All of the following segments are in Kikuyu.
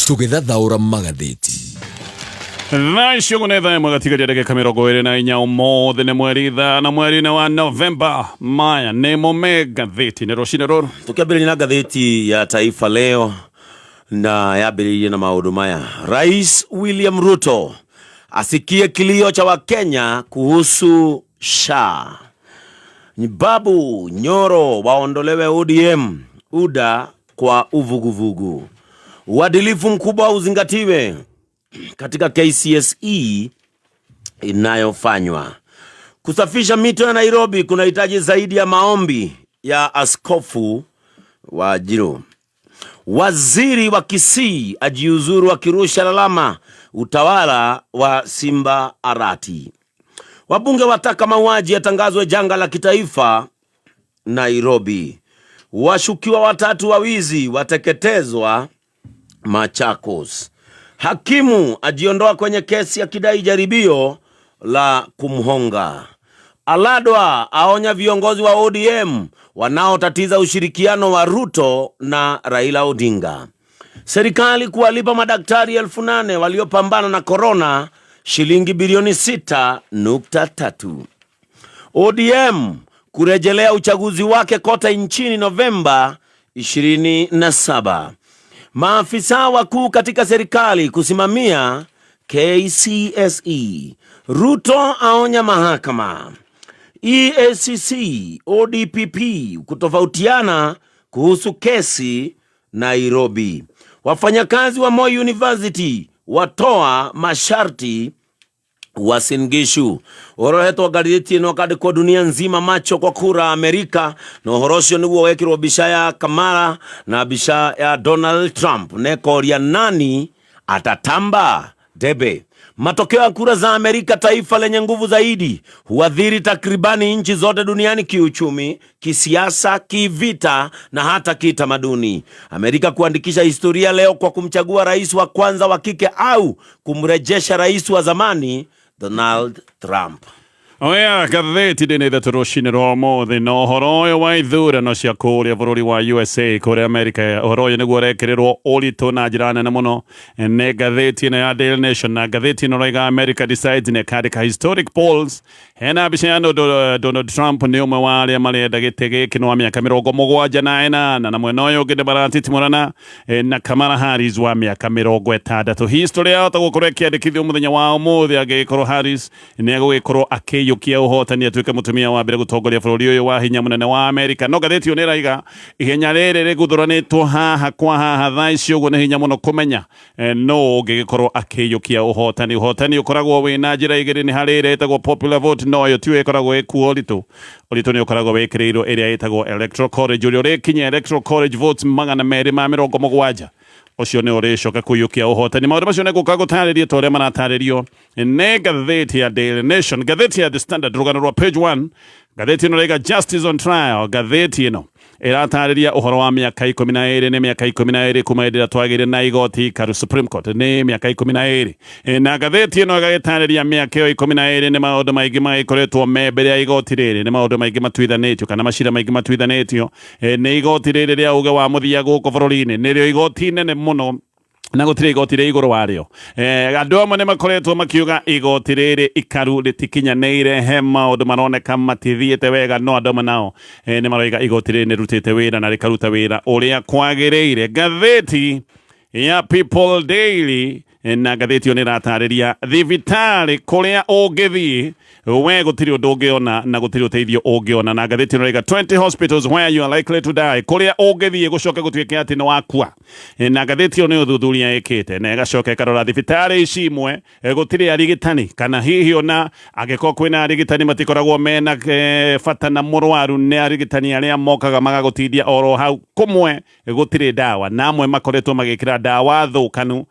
Tũgĩthathaũra magathĩti. Thaa ici ũguo nĩ thaa ĩmwe gatigaria ndagĩka 24. Ũmũthĩ nĩ mweri 5, mweri-inĩ wa Novemba. Maya nĩmo me ngathĩti-inĩ rũcinĩ rũrũ. Tukiambĩrĩria na ngathĩti ya Taifa Leo, na yambĩrĩirie na maũndũ maya: Rais William Ruto asikie kilio cha Wakenya kuhusu SHA. Babu Nyoro waondolewe ODM, UDA kwa uvuguvugu. Uadilifu mkubwa uzingatiwe katika KCSE inayofanywa. Kusafisha mito ya Nairobi kunahitaji zaidi ya maombi ya askofu wa Jiro. Waziri wa Kisii ajiuzuru akirusha lalama utawala wa Simba Arati. Wabunge wataka mauaji yatangazwe janga la kitaifa Nairobi. Washukiwa watatu wa wizi wateketezwa Machakos. Hakimu ajiondoa kwenye kesi akidai jaribio la kumhonga. Aladwa aonya viongozi wa ODM wanaotatiza ushirikiano wa Ruto na Raila Odinga. Serikali kuwalipa madaktari 8,000 waliopambana na korona shilingi bilioni 6.3. ODM kurejelea uchaguzi wake kote nchini Novemba 27. Maafisa wakuu katika serikali kusimamia KCSE. Ruto aonya mahakama. EACC, ODPP kutofautiana kuhusu kesi Nairobi. Wafanyakazi wa Moi University watoa masharti Uasin Gishu. Ũhoro ũhetwo ngathĩti ĩno ũkandĩkwo dunia nzima macho kwa kura Amerika, na ũhoro ũcio nĩguo wekĩrwo mbica ya Kamala na mbica ya Donald Trump, na ĩkoria nani atatamba debe. Matokeo ya kura za Amerika, taifa lenye nguvu zaidi, huathiri takribani nchi zote duniani kiuchumi, kisiasa, kivita na hata kitamaduni. Amerika kuandikisha historia leo kwa kumchagua rais wa kwanza wa kike au kumrejesha rais wa zamani Donald Trump. Oya ngathĩti ndĩ ithatũ rũcinĩ rwa ũmũthĩ, na ũhoro ũyũ wa ithurano cia kũrĩa bũrũri wa USA, kũrĩa Amerika, ũhoro ũyũ nĩguo ũrekĩrĩrwo ũritũ na njĩra nene mũno nĩ ngathĩti ĩno ya Daily Nation. Na ngathĩti ĩno ĩroiga "America decides", na ĩkandĩka "historic polls". Hena mbica ya Donald Trump, nĩ ũmwe wa arĩa marenda gĩtĩ gĩkĩ, nĩ wa mĩaka 78, na mwena ũyũ ũngĩ nĩ maratitimũrana na Kamala Harris wa mĩaka 60. History yahota gũkorwo ĩkĩandĩkithio mũthenya wa ũmũthĩ angĩgĩkorwo Harris nĩ egũgĩkorwo akĩiyũkia ũhotani, atuĩke mũtumia wa mbere gũtongoria bũrũri ũyũ wa hinya mũnene wa Amerika. No ngathĩti ĩyo nĩ ĩraiga ihenya rĩrĩ rĩguthũranĩtwo haha kwa haha thaa ici ũguo, nĩ hinya mũno kũmenya no ũngĩgĩkorwo akĩiyũkia ũhotani. Ũhotani ũkoragwo wĩna njĩra igĩrĩ: nĩ harĩ ĩrĩa ĩtagwo popular vote, no ĩyo tiyo ĩkoragwo ĩkuo ũritũ. Ũritũ nĩ ũkoragwo wĩkĩrĩirwo ĩrĩa ĩtagwo Electoral College. Ũrĩa ũrĩkinyia Electoral College votes 270, ũcio nĩ ũrĩcoka kũiyũkia ũhotani. Maũndũ macio nĩ gũka gũtarĩrio ta ũrĩa maratarĩrio nĩ ngathĩti ya Daily Nation. Ngathĩti ya The Standard, rũgano rwa page 1, ngathĩti ĩno ĩraiga "Justice on Trial". Ngathĩti ĩno ĩratarĩria ũhoro wa mĩaka 12. Nĩ mĩaka 12 kuma hĩndĩ ĩrĩa twagĩire na igoti karu, Supreme Court, nĩ mĩaka 12. Na ngathĩti ĩno ĩgagĩtarĩria mĩaka ĩyo 12 nĩ maũndũ maingĩ magĩkoretwo me mbere ya igoti rĩrĩ, nĩ maũndũ maingĩ matuithanĩtio kana macira maingĩ matuithanĩtio nĩ igoti rĩrĩ rĩa uge wa mũthia gũkũ bũrũri-inĩ. Nĩrĩo igoti nene mũno na gũtirĩ igoti rĩ igũrũ warĩo. Andũ amwe nĩ makoretwo makiuga igoti rĩrĩ ikaru rĩtikinyanĩire, he maũndũ maroneka matithiĩte wega, no andũ amwe nao nĩ maroiga igoti rĩrĩ nĩ rĩrutĩte wĩra na rĩkaruta wĩra ũrĩa kwagĩrĩire. Ngathĩti ya People Daily, na ngathĩti ĩyo nĩ ĩratarĩria thibitarĩ kũrĩa ũngĩthiĩ we gũtirĩ ũndũ ũngĩona na gũtirĩ ũteithio ũngĩona. Na ngathĩti ĩno ĩraiga "20 hospitals where you are likely to die", kũrĩa ũngĩthiĩ gũcoke gũtuĩke atĩ nĩ wakua. Na ngathĩti ĩyo nĩ ũthuthuria ĩkĩte na ĩgacoka ĩkarora thibitarĩ ici imwe gũtirĩ arigitani, kana hihi ona angĩkorwo kwĩna arigitani matikoragwo mena bata na mũrwaru, nĩ arigitani arĩa mokaga magagũtindia oro hau. Kũmwe gũtirĩ ndawa, na amwe makoretwo magĩkĩra ndawa thũkanu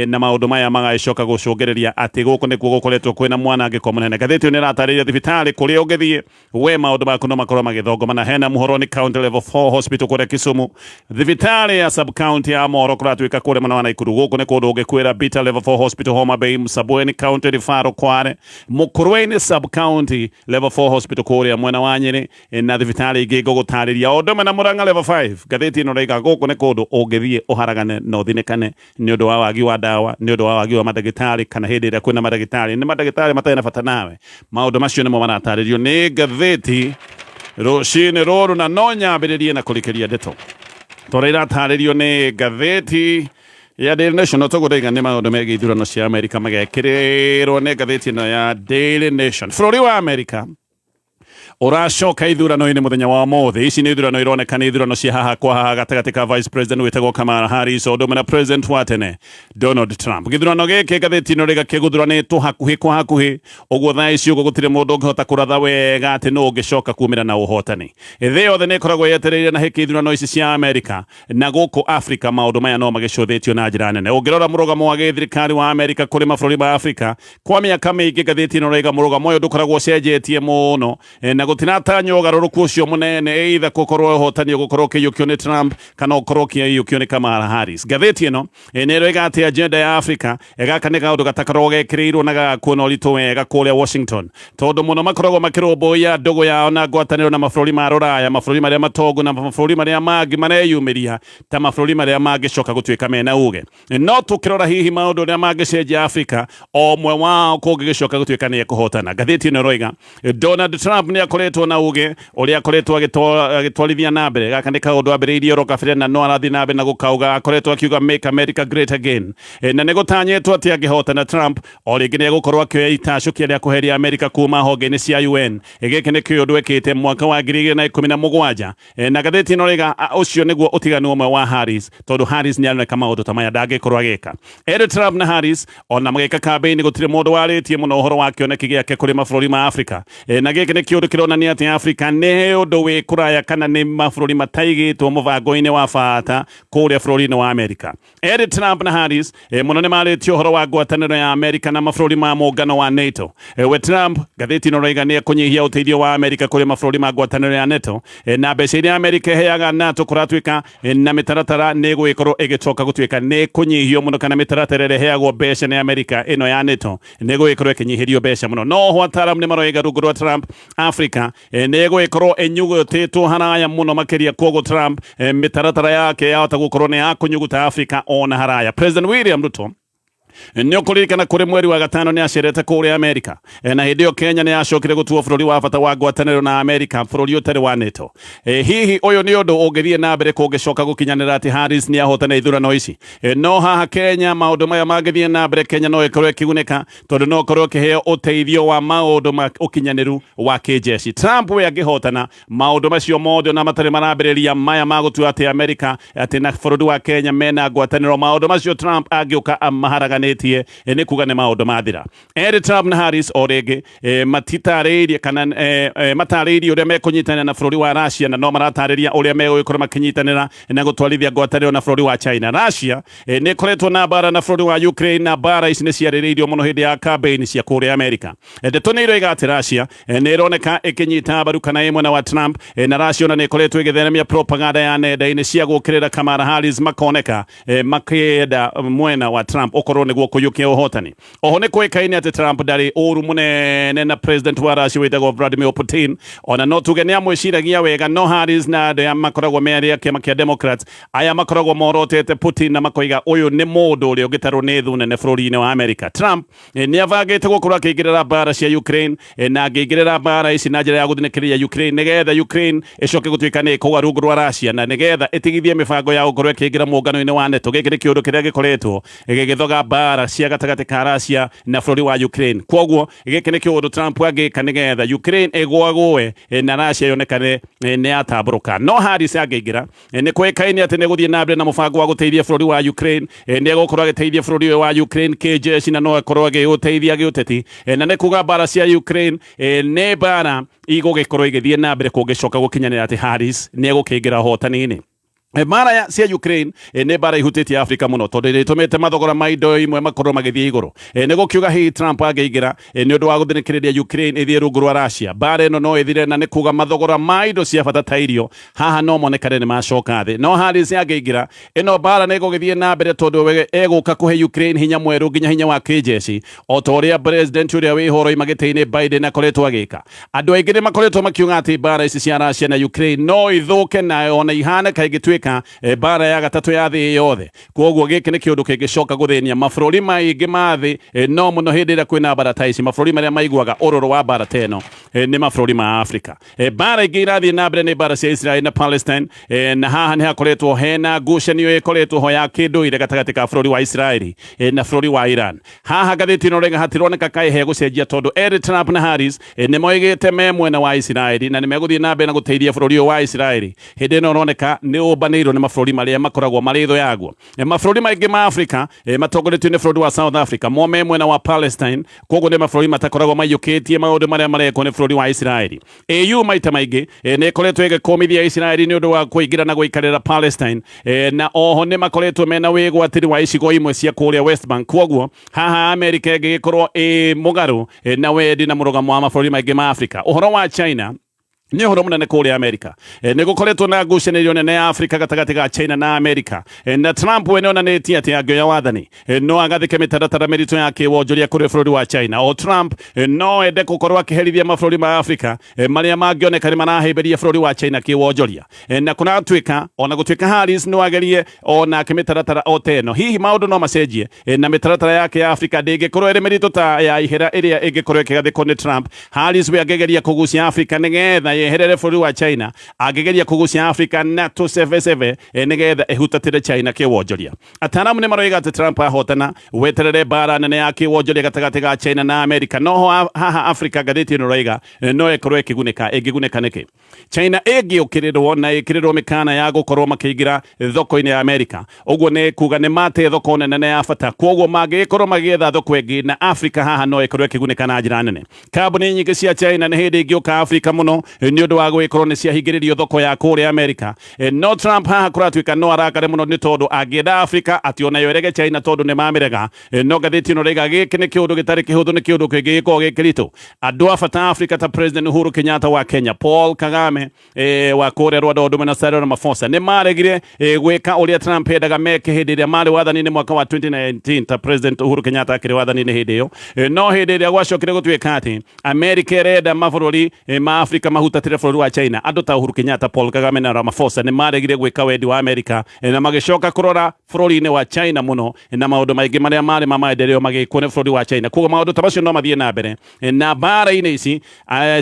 na maũndũ. Maũndũ maya magagĩcoka gũcũngĩrĩria atĩ gũkũ nĩkuo gũkoretwo kwĩna mwanangĩko mũnene. Ngathĩti ĩyo nĩ ĩratarĩria thibitarĩ kũrĩa ũngĩthiĩ we maũndũ maku no makorwo magĩthongomana. Hena Muhoroni County Level 4 Hospital kũrĩa Kisumu, thibitarĩ ya sub county ya Moro kũratuĩka kũrĩa mwena wa Naikuru. Gũkũ nĩ kũndũ ũngĩkwĩra Bita Level 4 Hospital Homa Bay, Msabweni County Referral Kware, Mukurweini sub county Level 4 Hospital kũrĩa mwena wa Nyĩrĩ, na thibitarĩ ingĩ ngũgũtarĩria o ũndũ ũmwe na Murang'a Level 5. Ngathĩti ĩno ĩraiga gũkũ nĩ kũndũ ũngĩthiĩ ũharagane na ũthinĩkane nĩ ũndũ wa wagi wa ndawa, nĩ ũndũ wa wagi wa mandagĩtarĩ, kana hĩndĩ ĩrĩa kwĩna mandagĩtarĩ nĩ mandagĩtarĩ matarĩ na bata nawe. Maũndũ macio nĩmo maratarĩrio nĩ ngathĩti rũcinĩ rũrũ, na no nyambĩrĩrie na kũrikĩria ndeto tondũ iratarĩrio nĩ ngathĩti ya Daily Nation. No toguo ndaiga nĩ maũndũ megiĩ ithurano cia Amerika magekĩrĩrwo nĩ ngathĩti ĩno ya Daily Nation. Bũrũri wa Amerika ũracoka ithurano-inĩ mũthenya wa ũmũthĩ. Ici nĩ ithurano ironeka nĩ ithurano cia haha kwa haha gatagatĩ ka vice president wĩtagwo Kamala Harris o ũndũ ũmwe na president wa tene Donald Trump. Gĩthurano gĩkĩ ngathĩti ĩno rĩga kĩgũthuranĩtwo hakuhĩ kwa hakuhĩ ũguo, thaa ici ũguo gũtirĩ mũndũ ũngĩhota kũratha wega atĩ nũ ũngĩcoka kumĩra na ũhotani. Thĩ yothe nĩ ĩkoragwo yetereire na hĩkĩ ithurano ici cia Amerika, na gũkũ Afrika maũndũ maya no magĩcũthĩtio na njĩra nene. Ũngĩrora mũrũgamo wa gĩthirikari wa Amerika kũrĩ mabũrũri ma Afrika kwa mĩaka mĩingĩ, ngathĩti ĩno ĩraiga mũrũgamo ũyũ ndũkoragwo ũcenjetie mũno, na gũtiratanywo ũgarũrũku ũcio mũnene, either gũkorwo ũhotani ũgũkorwo ũkĩiyũkio nĩ Trump kana ũkorwo ũkĩiyũkio nĩ Kamala Harris. Ngathĩti ĩno nĩ ĩroiga atĩ agenda ya Afrika, gaka nĩ kaũndũ gatakoragwo gekĩrĩirwo na gagakuo na ũritũ wega kũrĩa Washington, tondũ mũno makoragwo makĩrũmbũiya ndũgũ yao na ngwatanĩro na mabũrũri ma rũraya, mabũrũri marĩa matongu na mabũrũri marĩa mangĩ mareyumĩria ta mabũrũri marĩa mangĩcoka gũtuĩka mena uge. No tũkĩrora hihi maũndũ ũrĩa mangĩcenjia Afrika o ũmwe wao kũngĩgĩcoka gũtuĩka nĩ ekũhotana, ngathĩti ĩno ĩroiga Donald Trump nĩ akoretwo na uge ũrĩa akoretwo agĩtwarithia na mbere. Gaka nĩ kaũndũ ambĩrĩirie oro kabere na no arathiĩ na mbere na gũkauga. Akoretwo akiuga "Make America Great Again", na nĩ gũtanyĩtwo atĩ angĩhotana Trump o rĩngĩ nĩ egũkorwo akĩoya itacũkia rĩa kũheria Amerika kuma honge-inĩ cia UN. Gĩkĩ nĩ kĩũndũ ekĩte mwaka wa 2017, na ngathĩti ĩno rĩga ũcio nĩguo ũtiganu ũmwe wa Harris, tondũ Harris nĩ aroneka maũndũ ta maya ndangĩkorwo agĩka. Eri Trump na Harris ona magĩka campaign gũtirĩ mũndũ warĩtie mũno ũhoro wa kĩoneki gĩake kũrĩ mabũrũri ma Afrika, na gĩkĩ nĩ kĩũndũ kĩronania atĩ Afrika nĩ ũndũ wĩ kũraya kana nĩ mabũrũri mataigĩtwo mũbango-inĩ wa bata kũrĩa bũrũri-inĩ wa Amerika. Eri Trump na Harris mũno nĩ marĩtie ũhoro wa ngwatanĩro ya Amerika na mabũrũri ma mũngano wa NATO. We Trump, ngathĩti ĩno ĩroiga, nĩ ekũnyihia ũteithio wa Amerika kũrĩ mabũrũri ma ngwatanĩro ya NATO, na mbeca iria Amerika ĩheaga NATO kũratuĩka na mĩtaratara nĩ ĩgũgĩkorwo ĩgĩcoka gũtuĩka nĩ kũnyihio mũno, kana mĩtaratara ĩrĩa ĩheagwo mbeca nĩ Amerika ĩno ya NATO nĩ ĩgũgĩkorwo ĩkĩnyihĩrio mbeca mũno. No ho ataaramu nĩ maroiga rungu rwa Trump Africa nĩ ĩgũgĩkorwo ĩnyugutĩtwo haraya mũno makĩria. Koguo Trump mĩtaratara yake yahota gũkorwo nĩ ya kũnyuguta Africa ona haraya. President William Ruto, nĩ ũkũririkana kũrĩ mweri wa gatano nĩ acerete kũrĩa Amerika, na hĩndĩ ĩyo Kenya nĩ yacokire gũtuo bũrũri wa bata wa ngwatanĩro na Amerika, bũrũri ũtarĩ wa NATO. Hihi ũyũ nĩ ũndũ ũngĩthiĩ na mbere kũngĩcoka gũkinyanĩra atĩ Harris nĩ ahotana ithurano ici? No haha Kenya maũndũ maya mangĩthiĩ na mbere, Kenya no ĩkorwo ĩkĩgunĩka tondũ no ĩkorwo ĩkĩheo ũteithio wa maũndũ ma ũkinyanĩru wa kĩnjeshi. Trump we angĩhotana, maũndũ macio mothe ona matarĩ marambĩrĩria maya ma gũtua atĩ Amerika atĩ na bũrũri wa Kenya mena ngwatanĩro, maũndũ macio Trump angĩũka amaharaganĩtie, nĩ kuga nĩ maũndũ mathira. Eri Trump na Harris o rĩngĩ matitarĩirie kana matarĩirie ũrĩa mekũnyitanĩra na bũrũri wa Russia, na no maratarĩria ũrĩa megũgĩkorwo makĩnyitanĩra na gũtwarithia ngwatanĩro na bũrũri wa China. Russia nĩ ĩkoretwo na mbara na bũrũri wa Ukraine, na mbara ici nĩ ciarĩrĩirio mũno hĩndĩ ya campaign cia kũrĩa Amerika. Ndeto nĩ iroiga atĩ Russia nĩ ĩroneka ĩkĩnyita mbaru kana ĩ mwena wa Trump, na Russia ona nĩ ĩkoretwo ĩgĩtheremia propaganda ya nenda-inĩ cia gũũkĩrĩra Kamala Harris, makoneka makĩenda mwena wa Trump ũkorwo nĩguo kũiyũkia ũhotani. Oho nĩ kũĩkaine atĩ Trump ndarĩ ũru mũnene na president wa Russia wĩtagwo Vladimir Putin, ona no tuge nĩ amwĩciragia wega. No Harris na andũ aya makoragwo me arĩa kĩama kĩa Democrats, aya makoragwo morotete Putin na makoiga ũyũ nĩ mũndũ ũrĩa ũngĩtarwo nĩ thũ nene bũrũri-inĩ wa Amerika. Trump nĩ abangĩte gũkorwo akĩingĩrĩra mbara cia Ukraine, na angĩingĩrĩra mbara ici na njĩra ya gũthinĩkĩrĩria Ukraine nĩgetha Ukraine ĩcoke gũtuĩka nĩ ĩkũgwa rungu rwa Russia na nĩgetha ĩtigithie mĩbango ya gũkorwo ĩkĩingĩra mũngano-inĩ wa NATO. Gĩkĩ nĩ kĩũndũ kĩrĩa gĩkoretwo gĩgĩthoga mbara cia gatagatĩ ka Russia na bũrũri wa Ukraine. Koguo gĩkĩ nĩ kĩũndũ Trump angĩka nĩgetha Ukraine ĩgwagũe na Russia yonekane nĩ yatambũrũka. No Harris angĩingĩra, nĩ kũĩkaine atĩ nĩ gũthiĩ na mbere na mũbango wa gũteithia bũrũri wa Ukraine. Nĩ egũkorwo agĩteithia bũrũri ũyũ wa Ukraine kĩnjeshi na no akorwo agĩũteithia gĩũteti, na nĩ kuga mbara cia Ukraine nĩ mbara igũgĩkorwo igĩthiĩ na mbere kũngĩcoka gũkinyanĩra atĩ Harris nĩ egũkĩingĩra ũhotani-inĩ. Mbara cia Ukraine nĩ mbara ihutĩtie Afrika mũno tondũ nĩ ĩtũmĩte mathogora ma indo imwe makorwo magĩthiĩ igũrũ. Nĩ gũkiuga hihi Trump angĩingĩra nĩ ũndũ wa gũthinĩkĩrĩria Ukraine ĩthiĩ rungu rwa Russia, mbara ĩno no ĩthire, na nĩ kuga mathogora ma indo cia bata ta irio haha no monekane nĩ macoka thĩ. No Harris angĩingĩra, ĩno mbara nĩ ĩgũgĩthiĩ na mbere tondũ we egũka kũhe Ukraine hinya mwerũ, nginya hinya wa kĩnjeci, o ta ũrĩa president ũrĩa wĩ horo gĩtĩ-inĩ Biden akoretwo agĩka. Andũ aingĩ nĩ makoretwo makiuga atĩ mbara ici cia Russia na Ukraine no ithũke na ona ihane kaingĩtuĩka mbara ya gatatũ ya thĩ yothe. Koguo gĩkĩ nĩ kĩũndũ kĩngĩcoka gũthĩnia mabũrũri maingĩ ma thĩ, no mũno hĩndĩ ĩrĩa kwĩna mbara ta ici. Mabũrũri marĩa maiguaga ũrũrũ wa mbara ta ĩno nĩ mabũrũri ma Afrika. Mbara ingĩ irathiĩ na mbere nĩ mbara cia Israel na Palestine, na haha nĩ hakoretwo hena ngucanio ĩkoretwo ho ya kĩndũire gatagatĩ ka bũrũri wa Israeli na bũrũri wa Iran. Haha ngathĩti ĩno rĩga hatironeka kaĩ hegũcenjia tondũ erĩ Trump na Harris nĩ moigĩte me mwena wa Israeli na nĩ megũthiĩ na mbere na gũteithia bũrũri ũyũ wa Israeli. Hĩndĩ ĩno ũroneka nĩ ũmbanĩirwo nĩ mabũrũri marĩa makoragwo marĩ thũ yaguo. Mabũrũri maingĩ ma Afrika matongoretio nĩ bũrũri wa South Africa mo me mwena wa Palestine, koguo nĩ mabũrũri matakoragwo maiyũkĩtie maũndũ marĩa marekwo nĩ bũrũri wa Israeli. AU maita maingĩ nĩ ĩkoretwo ĩgĩkũmithia Israeli nĩ ũndũ wa kũingĩra na gũikarĩra Palestine, na oho nĩ makoretwo mena wĩgwatĩri wa icigo imwe cia kũrĩa West Bank. Koguo haha Amerika ĩngĩgĩkorwo ĩ mũgarũ na wendi na mũrũgamo wa mabũrũri maingĩ ma Afrika. Ũhoro wa China nĩ ũhoro mũnene kũrĩa Amerika. Nĩ gũkoretwo na ngucanĩrio nene ya Afrika gatagatĩ ga China na Amerika, na Trump we nĩonanĩtie atĩ angĩoya wathani no agathĩke mĩtaratara mĩritũ ya kĩwonjoria kũrĩ bũrũri wa China. O Trump no ende gũkorwo akĩherithia mabũrũri ma Afrika marĩa mangĩoneka nĩ marahĩmbĩria bũrũri wa China kĩwonjoria, na kũratuĩka ona gũtuĩka Harris no agerie onake mĩtaratara o ta ĩno, hihi maũndũ no macenjie na mĩtaratara yake ya Afrika ndĩngĩkorwo ĩrĩ mĩritũ ta ya ihera ĩrĩa ĩngĩkorwo ĩkĩgathĩkwo nĩ Trump. Harris we angĩgeria kũgucia Afrika nĩgetha yeherere bũrũri wa China, angĩgeria kũgucia Afrika na tũcebecebe nĩgetha ĩhutatĩre China kĩwonjoria. Ataaramu nĩ maroiga atĩ Trump ahotana, weterere mbara nene ya kĩwonjoria gatagatĩ ga China na Amerika. Noho haha Afrika, ngathĩti ĩno ĩroiga no ĩkorwo ĩkĩgunĩka. Ĩngĩgunĩka nĩkĩ? China ĩngĩũkĩrĩrwo na ĩkĩrĩrwo mĩkana ya gũkorwo makĩingĩra thoko-inĩ ya Amerika, ũguo nĩ kuga nĩ mate thoko nene na ya bata. Koguo mangĩgĩkorwo magĩetha thoko ĩngĩ, na Afrika haha no ĩkorwo ĩkĩgunĩka na njĩra nene. Kambuni nyingĩ cia China nĩ hĩndĩ ingĩũka Afrika mũno nĩ ũndũ wa gũgĩkorwo nĩ ciahingĩrĩrio thoko ya kũrĩa Amerika. No Trump haha kũratuĩka no arakare mũno nĩ tondũ angĩenda Afrika atĩ onayo ĩrege China tondũ nĩ mamĩrega. No ngathĩti ĩno rĩga gĩkĩ nĩ kĩũndũ gĩtarĩ kĩhũthũ, nĩ kĩũndũ kĩngĩgĩkorwo gĩ kĩritũ. Andũ a bata Afrika ta President Uhuru Kenyatta wa Kenya, Paul Kagame wa kũrĩa Rwanda, ũndũ ũmwe na Cyril Ramaphosa, nĩ maregire gwĩka ũrĩa Trump endaga meke hĩndĩ ĩrĩa marĩ wathani-inĩ mwaka wa 2019, ta President Uhuru Kenyatta akĩrĩ wathani-inĩ hĩndĩ ĩyo. No hĩndĩ ĩrĩa gwacokire gũtuĩka atĩ Amerika ĩrenda mabũrũri ma Afrika mahutatĩre bũrũri wa China, andũ ta Uhuru Kenyatta, Paul Kagame na Ramaphosa nĩ maregire gwĩka wendi wa Amerika na magĩcoka kũrora bũrũri-inĩ wa China mũno na maũndũ maingĩ marĩa marĩ ma maendeleo magĩkwo nĩ bũrũri wa China. Koguo maũndũ ta macio no mathiĩ na mbere na mbara-inĩ ici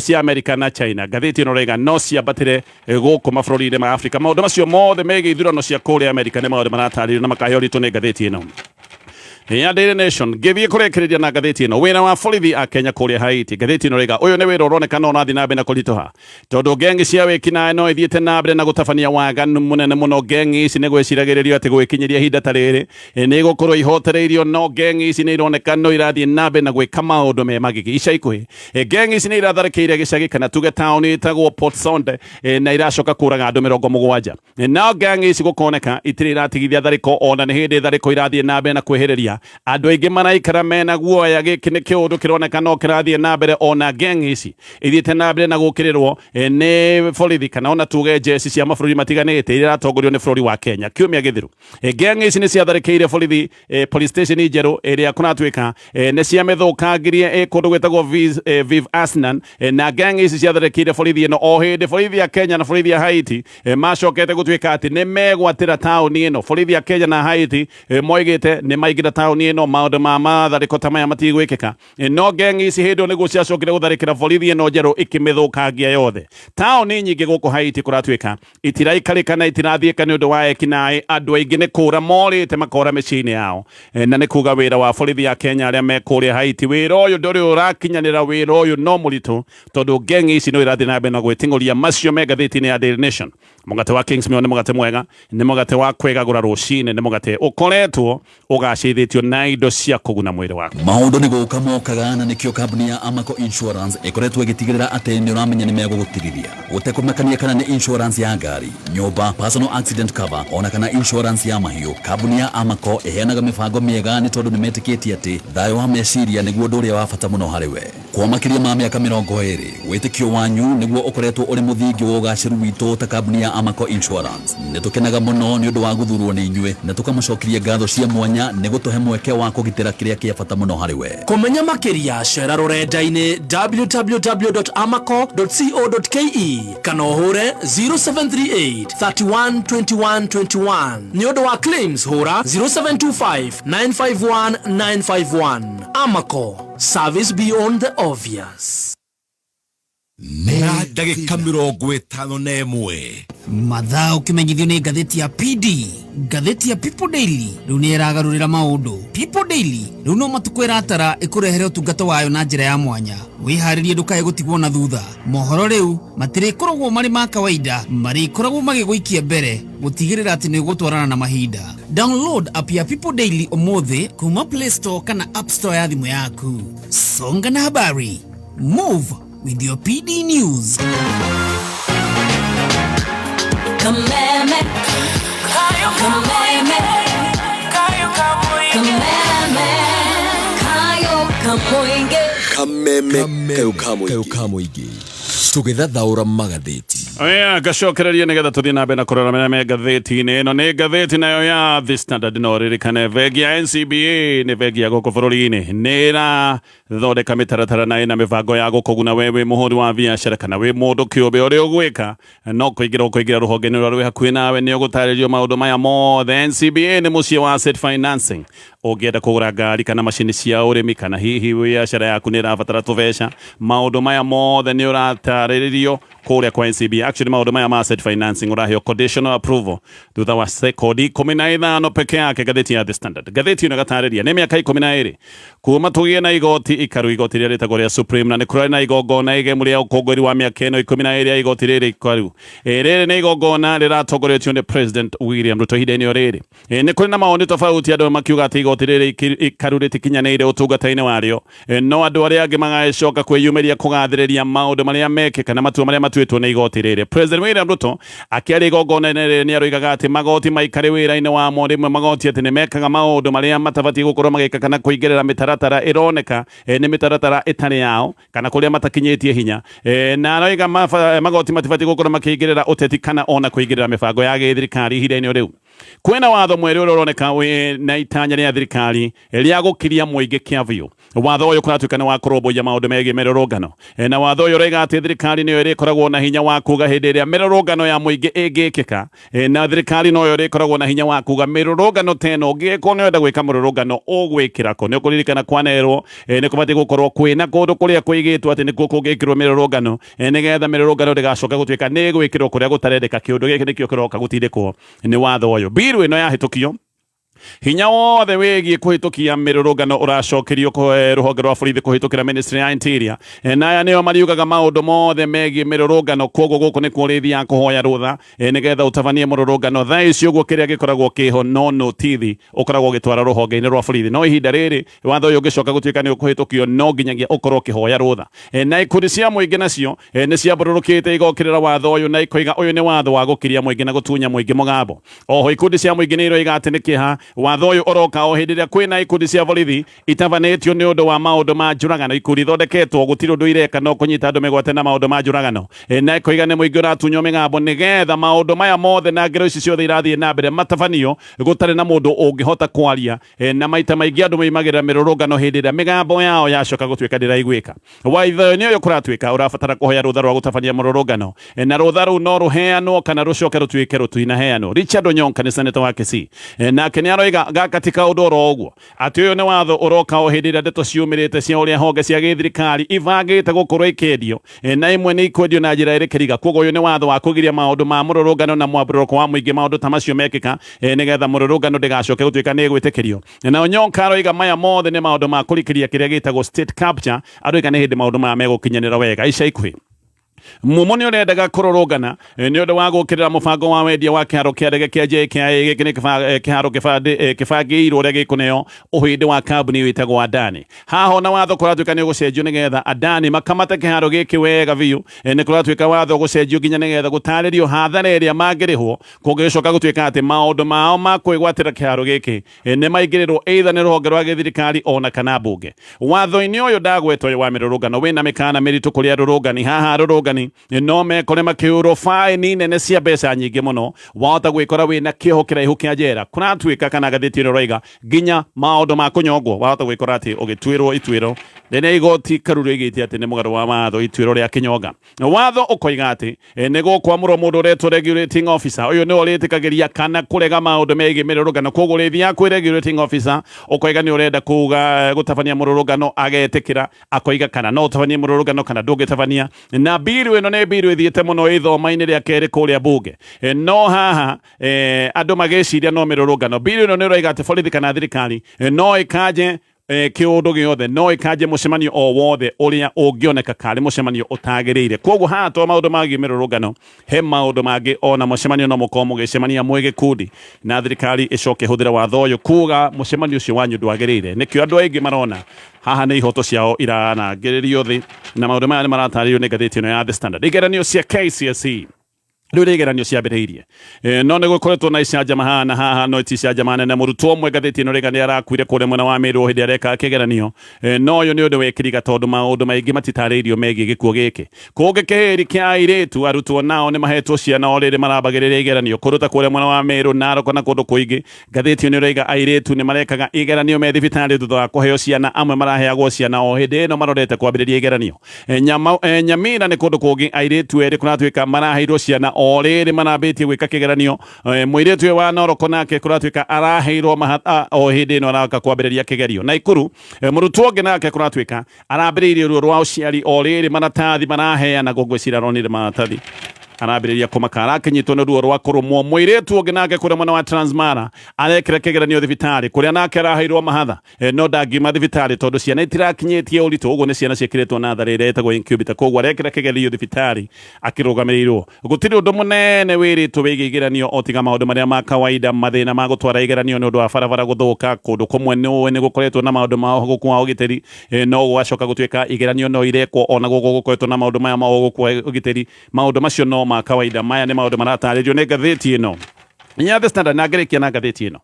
cia Amerika na China, ngathĩti ĩno rĩga no ciambatĩre gũkũ mabũrũri-inĩ ma Afrika. Maũndũ macio mothe megiĩ ithurano cia kũrĩa Amerika nĩ maũndũ maratarĩrio na makaheo ũritũ nĩ ngathĩti ĩno ya Daily Nation. Ngĩthiĩ kũrĩkĩrĩria na ngathĩti ĩno, wĩra wa borithi a Kenya kũrĩa Haiti. Ngathĩti ĩno rĩga ũyũ nĩ wĩra ũronekana ũrathiĩ na mbere na kũritũha tondũ ngengi cia wĩkinaĩ no ithiĩte na mbere na gũtabania waganu mũnene mũno. Ngengi ici nĩ gwĩciragĩrĩrio atĩ gwĩkinyĩria ihinda ta rĩrĩ nĩ igũkorwo ihotereirio, no ngengi ici nĩ ironeka no irathiĩ na mbere na gwĩka maũndũ me magigi. Ica ikuhĩ ngengi ici nĩ iratharĩkĩire gĩcagi kana tuge taũni ĩtagwo Port Sonde na iracoka kũraga andũ 70. No ngengi ici gũkoneka itirĩ iratigithia tharĩko, ona nĩ hĩndĩ tharĩko irathiĩ na mbere na kwĩhĩrĩria. Andũ aingĩ maraikara mena guoya. Gĩkĩ nĩ kĩũndũ kĩroneka no kĩrathiĩ na mbere ona ngengi ici ithiĩte na mbere na gũkĩrĩrwo nĩ borithi kana ona tuge njeci cia mabũrũri matiganĩte iria iratongorio nĩ bũrũri wa Kenya. Kiumia gĩthiru ngengi ici nĩ ciatharĩkĩire borithi police station njerũ ĩrĩa kũratuĩka nĩ ciamĩthũkangirie ĩ kũndũ gwĩtagwo Viv Asnan, na ngengi ici ciatharĩkĩire borithi ĩno o hĩndĩ borithi ya Kenya na borithi ya Haiti macokete gũtuĩka atĩ nĩ megwatĩra taũni ĩno. Borithi ya Kenya na Haiti moigĩte nĩ maingĩra taũni ĩno, maũndũ ma matharĩko ta maya matigwĩkĩka. No ngengi ici hĩndĩ ĩyo nĩguo ciacokire gũtharĩkĩra borithi ĩno njerũ ikĩmĩthũkangia yothe. Taũni nyingĩ gũkũ Haiti kũratuĩka itiraikarĩka na itirathiĩka nĩ ũndũ wa ekinaĩ. Andũ aingĩ nĩ kũra morĩte makora mĩciĩ-inĩ yao. Na nĩ kuga wĩra wa borithi ya Kenya arĩa me kũrĩa Haiti, wĩra ũyũ ndũrĩ ũrakinyanĩra, wĩra ũyũ no mũritũ tondũ ngengi ici no irathiĩ na mbere na gwĩting'ũria. Macio me ngathĩti-inĩ ya Daily Nation. Mũgate wa Kingsmill nĩ mũgate mwega, nĩ mũgate wa kwĩgagũra rũcinĩ, nĩ mũgate ũkoretwo ũgacĩithĩtio na indo cia kũguna mwĩrĩ waku. Maũndũ nĩ gũka mokaga na nĩkĩo kambuni ya Amaco Insurance ĩkoretwo ĩgĩtigĩrĩra atĩ nĩ ũramenya nĩ megũgũtigithia gũtekũmakania kana nĩ insurance ya ngari, nyũmba, personal accident cover ona kana insurance ya mahiũ. Kambuni ya Amaco ĩheanaga mĩbango mĩega nĩ tondũ nĩ metĩkĩtie atĩ thayũ wa meciria nĩguo ũndũ ũrĩa wa bata mũno harĩ we. Kwa makĩria ma mĩaka 20, wĩtĩkio wanyu nĩguo ũkoretwo ũrĩ mũthingi wa ũgacĩru witũ ta kambuni ya Amaco Insurance. Nĩ tũkenaga mũno nĩ ũndũ wa gũthurwo nĩ inyuĩ na tũkamũcokeria ngatho cia mwanya nĩ gũtũhe mweke wa kũgitĩra kĩrĩa kĩa bata mũno harĩ we. Kũmenya makĩria cera rũrenda-inĩ www.amaco.co.ke kana ũhũre 0738 31 21 21. Nĩ ũndũ wa claims hũra 0725 951 951. Amaco, service beyond the obvious. Na ndagĩka 51. Mathaa ũkĩmenyithio nĩ ngathĩti ya PD, ngathĩti ya People Daily rĩu nĩ ĩragarũrĩra maũndũ. People Daily rĩu no matukũ ĩratara ĩkũrehere ũtungata wayo na njĩra ya mwanya. Wĩharĩrie ndũkae gũtigwo na thutha. Mohoro rĩu matirĩkoragwo marĩ ma kawaida, marĩkoragwo magĩgũikia mbere gũtigĩrĩra atĩ nĩ ũgũtwarana na mahinda. Download app ya People Daily ũmũthĩ kuma Play Store kana App Store ya thimũ yaku. Songa na habari, move with your PD News. Kameme, kameme, kameme, kayo kamoinge. Kameme kayo ka mũingĩ tũgĩthathaũra magathĩti. Oya, ngacokereria nĩgetha tũthiĩ na mbere na kũrora marĩa me ngathĩti-inĩ ĩno. Nĩ ngathĩti nayo ya The Standard. No ririkane bengi ya NCBA nĩ bengi ya gũkũ bũrũri-inĩ, nĩ ĩrathondeka mĩtaratara na ĩna mĩbango ya gũkũguna we wĩ mũhũri wa biacara kana wĩ mũndũ kĩũmbe. Ũrĩa ũgwĩka no kũingĩra ũkũingĩra rũhonge-inĩ rũrĩa rwĩ hakuhĩ nawe, nĩ ũgũtarĩrio maũndũ maya mothe. NCBA nĩ mũciĩ wa asset financing. Ũngĩenda kũgũra ngari kana macini cia ũrĩmi kana hihi biacara yaku nĩ ĩrabatara tũbeca, maũndũ maya mothe nĩ ũratarĩrio kũrĩa kwa NCBA. Actually, maũndũ maya ma asset financing ũraheo conditional approval thutha wa sekondi 15 peke yake. Ngathĩti ya The Standard, ngathĩti ĩno ĩgatarĩria nĩ mĩaka 12 kuma tũgĩe na igoti ikaru, igoti rĩrĩa rĩtagwo rĩa Supreme, na nĩ kũrarĩ na igongona igemu rĩa ũkũngũĩri wa mĩaka ĩno 12 ya igoti rĩrĩ ikaru. Rĩrĩ nĩ igongona rĩratongoretio nĩ President William Ruto. Ihinda-inĩ o rĩrĩ, nĩ kũrĩ na mawoni tofauti, andũ makiuga atĩ igoti rĩrĩ ikaru rĩtikinyanĩire ũtungata-inĩ warĩo. No andũ arĩa angĩ magagĩcoka kwĩyumĩria kũgathĩrĩria maũndũ marĩa mekĩka na matua marĩa matuĩtwo nĩ igoti rĩrĩ. President William Ruto akĩaria igongona-inĩ rĩrĩ nĩ aroigaga atĩ magoti maikare wĩra-inĩ wamo. Rĩmwe magoti atĩ nĩ mekaga maũndũ marĩa matabatiĩ gũkorwo magĩka kana kũingĩrĩra mĩtaratara ĩroneka nĩ mĩtaratara ĩtarĩ yao kana kũrĩa matakinyĩtie hinya. Na aroiga magoti matibatiĩ gũkorwo makĩingĩrĩra ũteti kana ona kũingĩrĩra mĩbango ya gĩthirikari. Ihinda-inĩ rĩu kwĩna watho mwerũ ũrĩa ũroneka wĩ na itanya rĩa thirikari rĩa gũkiria mũingĩ kĩa biũ. Watho ũyũ kũratuĩka nĩ wa kũrũmbũiya maũndũ megiĩ mĩrũrũngano. Na watho ũyũ ũroiga atĩ thirikari nĩyo ĩrĩkoragwo na hinya wa kuga hĩndĩ ĩrĩa mĩrũrũngano ya mũingĩ ĩngĩkĩka. Na thirikari noyo ĩrĩkoragwo na hinya wa kuga mĩrũrũngano ta ĩno, ũngĩgĩkorwo nĩ ũrenda gwĩka mũrũrũngano ũgwĩkĩra kũ. Nĩ ũkũririkana kwanerwo nĩ kũbatiĩ gũkorwo kwĩna kũndũ kũrĩa kũigĩtwo atĩ nĩkuo kũngĩkĩrwo mĩrũrũngano, nĩgetha mĩrũrũngano ndĩgacoke gũtuĩka nĩ ĩgwĩkĩrwo kũrĩa gũtarendeka. Kĩũndũ gĩkĩ nĩkĩo kĩroka gũtindĩkwo nĩ watho ũyũ. Biru ĩno yahĩtũkio, hinya wothe wĩgiĩ kũhĩtũkia mĩrũrũngano ũracokerio rũhonge rwa borithi kũhĩtũkĩra ministry ya Interior. Na aya nĩo mariugaga maũndũ mothe megiĩ mĩrũrũngano. Koguo gũkũ nĩkuo ũrĩthiaga kũhoya rũtha nĩgetha ũtabanie mũrũrũngano. Thaa ici ũguo kĩrĩa gĩkoragwo kĩho no notithi ũkoragwo ũgĩtwara rũhonge-inĩ rwa borithi, no ihinda rĩrĩ watho ũyũ ũngĩcoka gũtuĩka nĩ ũkũhĩtũkio, no nginyagia ũkorwo ũkĩhoya rũtha. Na ikundi cia mũingĩ nacio nĩ ciambũrũrũkĩte igokĩrĩra watho ũyũ na ikoiga ũyũ nĩ watho wa gũkiria mũingĩ na gũtunya mũingĩ mũgambo. Oho ikundi cia mũingĩ nĩ iroiga atĩ nĩ kĩeha watho ũyũ ũroka o hĩndĩ ĩrĩa kwĩna ikundi cia borithi itabanĩtio nĩ ũndũ wa maũndũ ma njũragano, ikundi ithondeketwo gũtirĩ ũndũ ireka no kũnyita andũ mĩgwate na maũndũ ma njũragano. Na ikoiga nĩ mũingĩ ũratunywo mĩgambo nĩgetha maũndũ maya mothe na ngero ici ciothe irathiĩ na mbere matabanio gũtarĩ na mũndũ ũngĩhota kwaria. Na maita maingĩ andũ moimagĩrĩra mĩrũrũngano hĩndĩ ĩrĩa mĩgambo yao yacoka gũtuĩka ndĩraiguĩka. Watho-inĩ ũyũ kũratuĩka ũrabatara kũhoya rũtha rwa gũtabania mũrũrũngano. Na rũtha rũu no rũheanwo kana rũcoke rũtuĩke rũtinaheanwo. Richard Onyonka nĩ seneta wa Kisii. Nake nĩ aroiga gaka ti kaũndũ oro ũguo, atĩ ũyũ nĩ watho ũroka o hĩndĩ ĩrĩa ndeto ciumĩrĩte cia ũrĩa honge cia gĩthirikari ibangĩte gũkorwo ikĩendio. Na imwe nĩ ikwendio na njĩra ĩrĩ kĩriga. Koguo ũyũ nĩ watho wa kũgiria maũndũ ma mũrũrũngano na mwambũrũko wa mũingĩ, maũndũ ta macio mekĩka, nĩgetha mũrũrũngano ndĩgacoke gũtuĩka nĩ ĩgwĩtĩkĩrio. Na Onyonka aroiga maya mothe nĩ maũndũ ma kũrikĩria kĩrĩa gĩtagwo state capture. Aroiga nĩ hĩndĩ maũndũ maya megũkinyanĩra wega ica ikuhĩ. Mumo nĩ ũrendaga kũrũrũngana nĩ ũndũ wa gũkĩrĩra mũbango wa wendia wa kĩharo kĩa ndege kĩa JKIA. Gĩkĩ nĩ kĩharo kĩbangĩirwo ũrĩa gĩkũneo ũhĩndĩ wa kambuni wĩtagwo Adani. Haha ona watho kũratuĩka nĩ ũgũcenjio nĩgetha Adani makamate kĩharo gĩkĩ wega biũ. Nĩ kũratuĩka watho ũgũcenjio nginya nĩgetha gũtarĩrio hathara ĩrĩa mangĩrĩhwo kũngĩgĩcoka gũtuĩka atĩ maũndũ mao ma kwĩgwatĩra kĩharo gĩkĩ nĩ maingĩrĩrwo either nĩ rũhonge rwa gĩthirikari ona kana mbunge. Watho-inĩ ũyũ ndagweta ũyũ wa mĩrũrũngano wĩna mĩkana mĩritũ kũrĩ arũrũngani. Haha arũrũngani no mekore makĩhũrwo baĩni nene cia mbeca nyingĩ mũno, wahota gwĩkora wĩna kĩoho kĩraihu kĩa njera. Kũratuĩka kana ngathĩti ĩno ĩroiga nginya maũndũ ma kũnyongwo, wahota gwĩkora atĩ ũgĩtuĩrwo ituĩro rĩrĩa igoti karu rĩoigĩte atĩ nĩ mũgarũ wa watho, ituĩro rĩa kĩnyonga. Watho ũkoiga atĩ nĩ gũkwamũrwo mũndũ ũretwo regulating officer. Ũyũ nĩwe ũrĩtĩkagĩria kana kũrega maũndũ megiĩ mĩrũrũngano. Koguo ũrĩthiaga kwĩ regulating officer ũkoiga nĩ ũrenda kuga gũtabania mũrũrũngano, agetĩkĩra akoiga kana no ũtabanie mũrũrũngano kana ndũngĩtabania. Na mbiru ĩno nĩ mbiru ĩthiĩte mũno ithoma-inĩ rĩa kerĩ kũrĩa bunge. No haha andũ magĩciria no mĩrũrũngano, mbiru ĩno nĩ ĩroiga atĩ borithi kana thirikari no ĩkanje kĩũndũ gĩothe, no ĩkanje mũcemanio o wothe ũrĩa ũngĩoneka karĩ mũcemanio ũtagĩrĩire. Koguo haha to maũndũ magiĩ mĩrũrũngano, he maũndũ mangĩ ona mũcemanio no mũkorwo mũgĩcemania mwĩ gĩkundi na thirikari ĩcoke ĩhũthĩre watho ũyũ kuga mũcemanio ũcio wanyu ndwagĩrĩire. Nĩkĩo andũ aingĩ marona haha nĩ ihoto ciao iranangĩrĩrio thĩ, na maũndũ maya nĩ maratarĩrio nĩ ngathĩti ĩno ya The Standard. Igeranio cia KCSE rĩu rĩ igeranio ciambĩrĩirie, no nĩ gũkoretwo na icanjama haha na haha, no ti icanjama nene. Mũrutwo ũmwe, ngathĩti ĩno rĩga, nĩ arakuire kũrĩa mwena wa Meru hĩndĩ areka kĩgeranio. No ũyũ nĩ ũndũ wĩkĩriga tondũ maũndũ maingĩ matitarĩirio megiĩ gĩkuũ gĩkĩ. Kũngĩ kĩhĩri kĩa airĩtu arutwo nao nĩ mahetwo ciana o rĩrĩ marambagĩrĩria igeranio kũndũ ta kũrĩa mwena wa Meru, Narok na kũndũ kũingĩ. Ngathĩti ĩyo nĩ ĩroiga airĩtu nĩ marekaga igeranio me thibitarĩ thutha wa kũheo ciana. Amwe maraheagwo ciana o hĩndĩ ĩno marorete kwambĩrĩria igeranio. Nyamira nĩ kũndũ kũngĩ airĩtu erĩ kũratuĩka maraheirwo ciana o rĩrĩ marambĩtie gwĩka kĩgeranio. Mũirĩtu ũyũ wa Noroko nake kũratuĩka araheirwo mahatha o hĩndĩ ĩno araka kwambĩrĩria kĩgerio. Naikuru, mũrutwo ũngĩ nake kũratuĩka arambĩrĩirie ruo rwa ũciari o rĩrĩ maratathi maraheanagwo. Ngwĩciria aronire maratathi arambĩrĩria kũmaka, arakĩnyitwo nĩ ruo rwa kũrũmwo. Mũirĩtu ũngĩ nake kũrĩa mwena wa Transmara arekĩra kĩgeranio thibitarĩ kũrĩa nake araheirwo mahatha, no ndangiuma thibitarĩ tondũ ciana itirakinyĩtie ũritũ. Ũguo nĩ ciana ciĩkĩrĩtwo natharĩ ĩrĩa ĩtagwo incubator, koguo arekĩra kĩgerio thibitarĩ akĩrũgamĩrĩirwo. Gũtirĩ ũndũ mũnene wĩrĩtwo wĩgiĩ igeranio o tiga maũndũ marĩa ma kawaida, mathĩna ma gũtwara igeranio nĩ ũndũ wa barabara gũthũka. Kũndũ kũmwe nĩ ũĩ nĩ gũkoretwo na maũndũ ma ũhagũku wa ũgitĩri, no gũgacoka gũtuĩka igeranio no irekwo ona gũkũ gũkoretwo na maũndũ maya ma ũhagũku wa ũgitĩri. Maũndũ macio no ma kawaida. Maya nĩ maũndũ maratarĩrio nĩ ngathĩti ĩno ya The Standard. Na ngĩrĩkia na ngathĩti ĩno,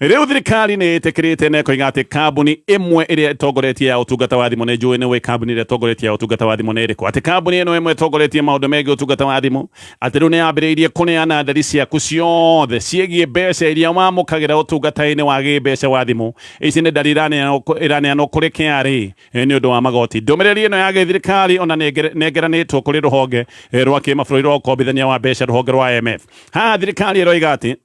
rĩu thirikari nĩ ĩtĩkĩrĩte na ĩkoiga atĩ kambuni ĩmwe ĩrĩa ĩtongoretie ya ũtungata wa thimũ, nĩ njũĩ nĩ ũĩ kambuni ĩrĩa ĩtongoretie ya ũtungata wa thimũ nĩ ĩrĩkũ, atĩ kambuni ĩno ĩmwe ĩtongoretie maũndũ megiĩ ũtungata wa thimũ atĩ rĩu nĩ yambĩrĩirie kũneana ndari ciaku ciothe ciĩgiĩ mbeca iria wamũkagĩra ũtungata-inĩ wa gĩmbeca wa thimũ. Ici nĩ ndari iraneanwo kũrĩ KRA nĩ ũndũ wa magoti. Ndũmĩrĩri ĩno ya gĩthirikari ona nĩ ĩngeranĩtwo kũrĩ rũhonge rwa kĩmabũrũri rwa ũkombithania wa mbeca, rũhonge rwa IMF. Haha thirikari ĩroiga atĩ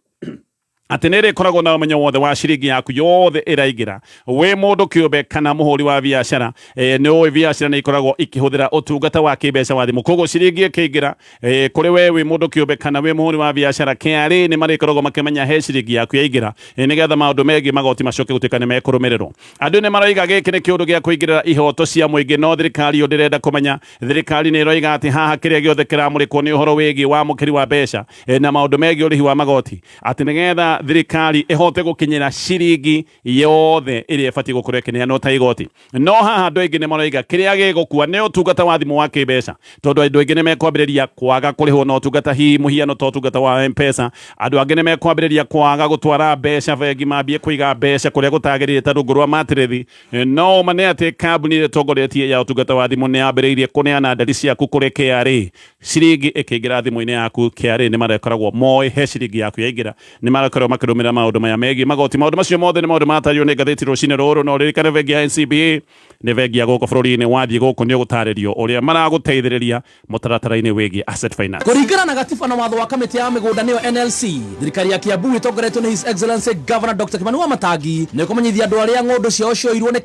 nĩ ĩrĩkoragwo na ũmenyo wothe wa ciringi yaku yothe ĩraingĩra wĩ mũndũ kĩũmbe kana mũhũri wa biacara. Nĩ ũĩ biacara nĩ ikoragwo ikĩhũthĩra ũtungata wa kĩmbeca wa thimũ, koguo ciringi ĩkĩingĩra kũrĩ we wĩ mũndũ kĩũmbe kana wĩ mũhũri wa biacara, KRA nĩ marĩkoragwo makĩmenya he ciringi yaku yaingĩra, nĩgetha maũndũ megiĩ magoti macoke gũtuĩka nĩ mekũrũmĩrĩrwo. Andũ nĩ maroiga gĩkĩ nĩ kĩũndũ gĩa kũingĩrĩra ihoto cia mũingĩ, no thirikari yo ndĩrenda kũmenya. Thirikari nĩ ĩroiga atĩ haha kĩrĩa gĩothe kĩramũrĩkwo nĩ ũhoro wĩgiĩ wamũkĩri wa mbeca na maũndũ megiĩ ũrĩhi wa magoti, atĩ nĩgetha thirikari ĩhote gũkinyĩra ciringi yothe ĩrĩa ĩbatiĩ gũkorwo ĩkĩneanwo ta igoti. No haha andũ aingĩ nĩ maroiga kĩrĩa gĩgũkua nĩ ũtungata wa thimũ wa kĩmbeca, tondũ andũ aingĩ nĩ mekwambĩrĩria kwaga kũrĩhwo na ũtungata, hihi mũhiano ta ũtungata wa M-Pesa. Andũ angĩ nĩ mekwambĩrĩria kwaga gũtwara mbeca bengi, mambie kũiga mbeca kũrĩa gũtagĩrĩire ta rungu rwa matĩrĩthi. No ũma nĩ atĩ kambuni ĩrĩa ĩtongoretie ya ũtungata wa thimũ nĩ yambĩrĩirie kũneana ndari ciaku kũrĩ KRA. Ciringi ĩkĩingĩra thimũ-inĩ yaku, KRA nĩ marĩkoragwo moĩ he ciringi yaku yaingĩra, nĩ marĩkoragwo makĩrũmĩrĩra maũndũ maya megiĩ magoti. Maũndũ macio mothe nĩ maũndũ matarirwo nĩ ngathĩti rũcinĩ rũrũ. No ririkane bengi ya NCBA nĩ bengi ya gũkũ bũrũri-inĩ. Wathiĩ gũkũ nĩ ũgũtarĩrio ũrĩa maragũteithĩrĩria mũtaratara-inĩ wĩgiĩ asset finance. Kũringana na gatiba na watho wa kamĩtĩ ya mĩgũnda nĩyo NLC, thirikari ya Kiambu ĩtongoretio nĩ His Excellency Governor Dr. Kimani Wamatangi nĩ kũmenyithia andũ arĩa ng'ũndũ ciao cioirwo nĩ